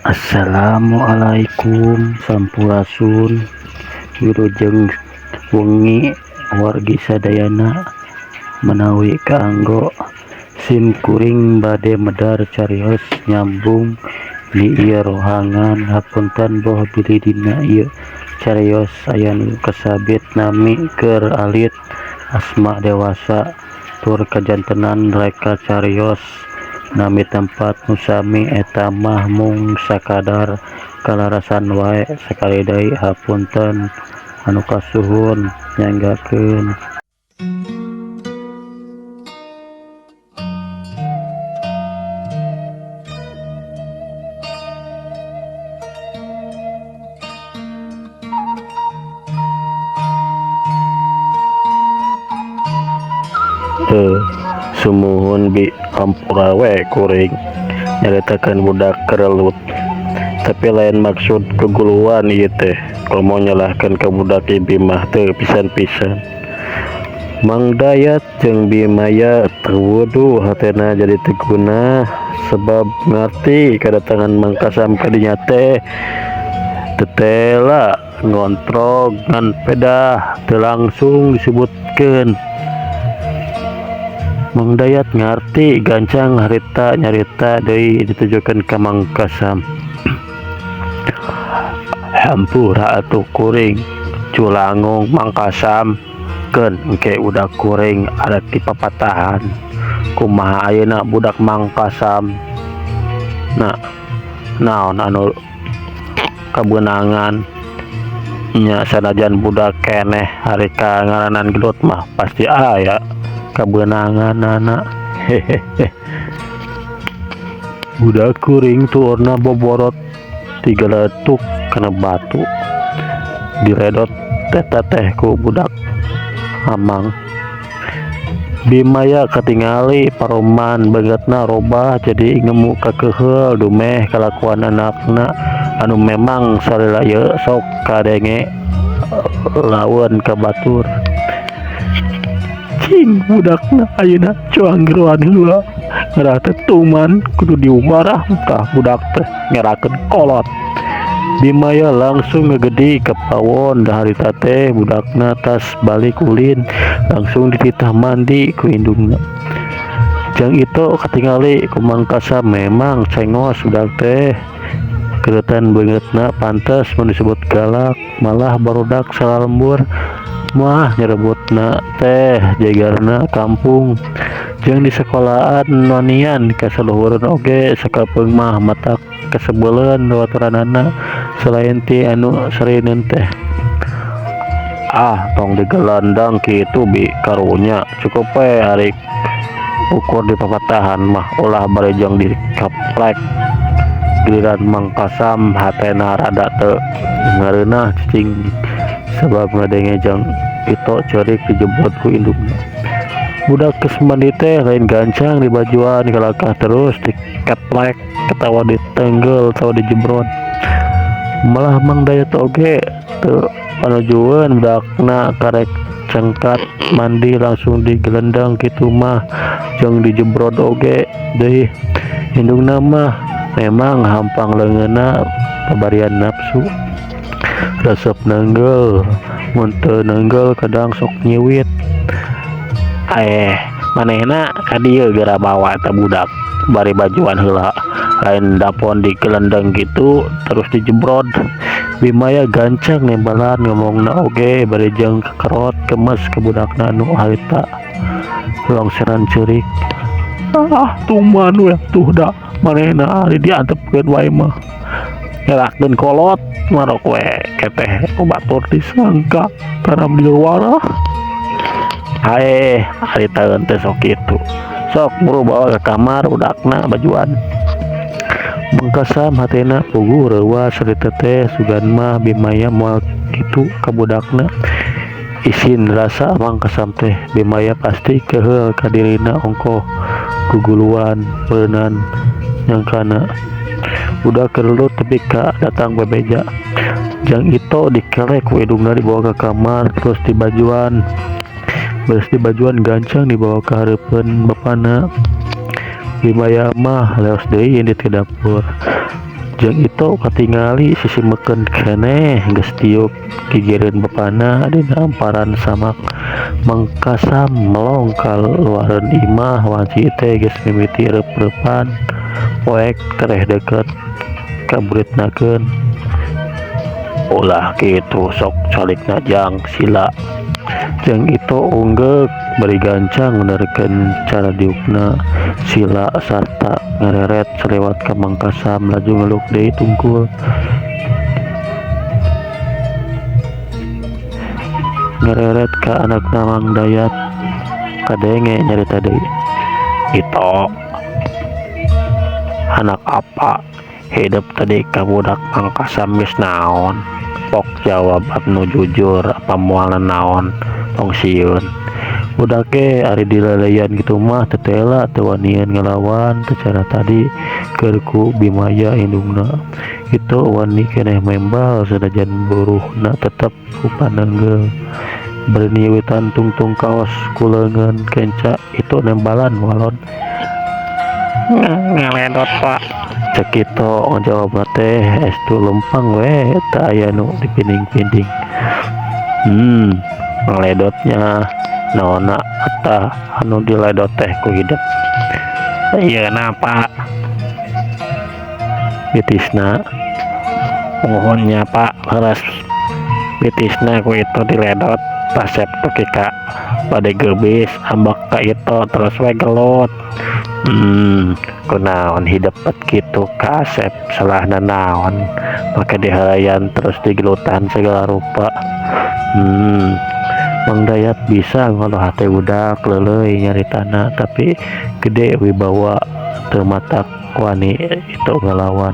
Assalamualaikum sampurasun wilujeng wengi wargi sadayana menawi kaanggo sim kuring bade medar carios nyambung di ieu rohangan hapunten boh bilih dina ieu carios aya nu kasabit nami keur alit asma dewasa tur kajantenan reka carios nami tempat nu sami eta mah mung sakadar kalarasan wae sakali deui hapunten anu kasuhun nyanggakeun. Sumuhun bi ampura we kuring nyaritakeun budak kerelut tapi lain maksud keguluan ieu teh komo nyalahkeun ka budak ibi mah teu pisan-pisan. Mang Dayat jeung Bimaya terwudu hatena jadi teu gunah sebab ngarti kadatangan Mang Kasam ka dinya teh tetela ngontrog ngan pedah teu langsung disebutkeun. Mang Dayat ngarti gancang harita nyarita deui ditujukeun ka Mang Kasam. Hampura atuh kuring culangung Mang Kasam keun engke budak kuring arek dipapatahan. Kumaha ayeuna budak Mang Kasam? Nah, naon anu kabeunangan nya sanajan budak keneh ari ka ngaranan gelut mah pasti aya kabeunanganana. Hehehe. Budak kuring tuurna boborot tigaletuk kana batu diredot eta teh ku budak amang. Bimaya katingali paroman beungeutna robah jadi ngemu kakeheul dumeh kalakuan anakna anu memang salila ieu sok kadenge lawan ka batur. Cing budakna ayeuna cuang geroan heula ngerah teh tuman kudu diwarah tah budak teh ngerakeun kolot. Bimaya langsung ngegedi ka pawon da harita teh budakna tas balik ulin langsung dititah mandi ku indungna. Jang itu katingali ku Mang Kasam memang cengos budak teh keretan beungeutna pantes mun disebut galak malah barudak salalembur mah nyerebutna teh jegerna kampung jeung di sekolahan wanian kasaluhureun oge sakapeung mah matak kasebeuleun baturanana selain ti anu serineun teh. Ah tong digelandang kitu bi karunya cukup we ari ukur di papatahan mah ulah bari jeung dikaplek. Giliran Mang Kasam hatena rada teu ngareunah cicing sebab ngadenge jang itu ceurik dijebot ku indungna. Budak geus mandi teh lain gancang dibajuan kalakah terus dikeplek katawa ditenggel atawa dijebrot. Malah Mang Dayat oge teu panujueun budakna karek cengkat mandi langsung digelendang kitu mah jeung dijebrot oge deui. Indungna mah memang hampang leungeunna pabarian nafsu. Resep nenggel mun teu nenggel kadang sok nyiwit. Manehna ka dieu geura bawa eta budak bari bajuan heula lain dapon digelendeng gitu terus dijebrod. Bimaya gancang nembalan ngomongna oge bari jeung kekerot kemes ke budakna anu harita longseran ceurik. Ah tuman we tuh da manehna ari diantepkeun wae mah ngerakeun kolot marok we keteh ku batur disangka taram diwarah. Hae ari taeun teh sok kitu sok buru bawa ke kamar budakna bajuan. Mang Kasam hatena puguh reuwas harita teh sugan mah Bimaya moal kitu ka budakna. Isin rasa Mang Kasam teh Bimaya pasti keheul ka dirina ongkoh guguluan beunan nyangkana. Budak kerelut tepi ka datang bebeja. Jang itu dikerek ku indungna dibawa ke kamar terus dibajuan. Beres dibajuan gancang dibawa ke hareupeun bapana. Bimaya mah leos deui indit ke dapur. Jeung Ito katingali sisimekeun keneh geus diuk gigireun bapana dina hamparan samak. Mang Kasam melong ka luareun imah wanci teh geus mimiti reup-reupan poek tereh deukeut ka buritnakeun. Ulah kitu sok calikna jang sila. Jeung Ito unggeuk bari gancang menerkeun cara diukna sila sarta ngareret saliwat ka Mang Kasam laju ngeluk deui tungkul. Ngareret ka anakna Mang Dayat kadenge nyarita deui. Ito anak apa hidup tadi ka budak Mang Kasam geus naon? Pok jawab anu jujur apa moal nanaon tong sieun. Budak ge ari dileleyan kitu mah teu tela teu wanian ngalawan teh cara tadi keur ku Bimaya indungna. Ito wani keneh membal sanajan buruhna tetep ku panenggel. Bari niwitan tungtung kaos ku leungeun kenca Ito nembalan walon. Ngaledot Pak. Cek Ito ngajawabna teh estu lempang we teu aya nu dipinding-pinding. Ngaledotnya naonna atah anu diledot teh ku hidep. Ayeuna Pak. Bitisna. Muhun nya Pak leres bitisna ku Ito diledot tasep dugi ka bade geubis ambek ka Ito terus we gelut. Kunaon hidep bet kitu ka Asep salahna naon make diheureuyan terus digelutan sagala rupa. Mang Dayat bisa ngaloh hate budak leuleuy nyaritana tapi gede wibawa teu matak wani Ito ngalawan.